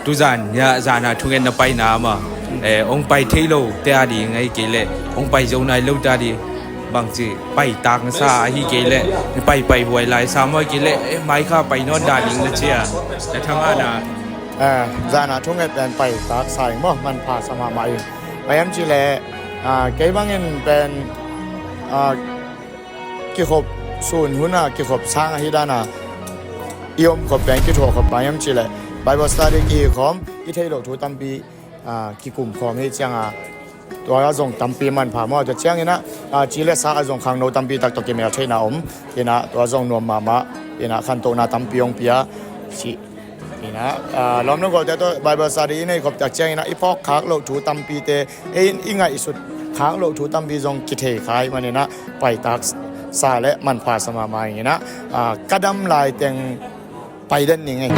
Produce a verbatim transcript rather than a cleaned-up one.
Tuzan, ya, zan a thungetna paina mah. Eh, hong pai thei lo te a ding ahih kei leh, hong pai zo nai lo te a ding. Bangci, paitak sa ahih kei leh, pai pai huai lai sa maw ahih kei leh, eh, mai kha pai nawn dan ding na ci a. Na thamana. Eh, zan a thunget pen paitak sa ing maw, manpha sa mahmah ing. Bang hiam cih leh, ah, kei bangin pen, ah, kikhop sun hun a, kikhop sang ahih dan a, i om khop pen kithuah khop bang hiam cih leh Bible study kihi khawm, i theih loh thu tampi, ah, kikum khawm hi ciang a, tua a zong tampi manpha maw. Tua ciangin ah, ah, ci le sa a zong khangno tampi tak tawh kimel theihna om. Ina tua zong nuam mahmah. Ina khantohna tampi hong pia. Ci. Ina, ah, lawm le gualte tawh Bible study i nei khop tak ciangin ah i phawk khak loh thu tampite, ei, i ngaihsut khak loh thu tampi zong kithei kha ahih manin ah paitak sa le manpha sa mahmah ing. Ina, ah, ka dam lai teng pai den ning ei.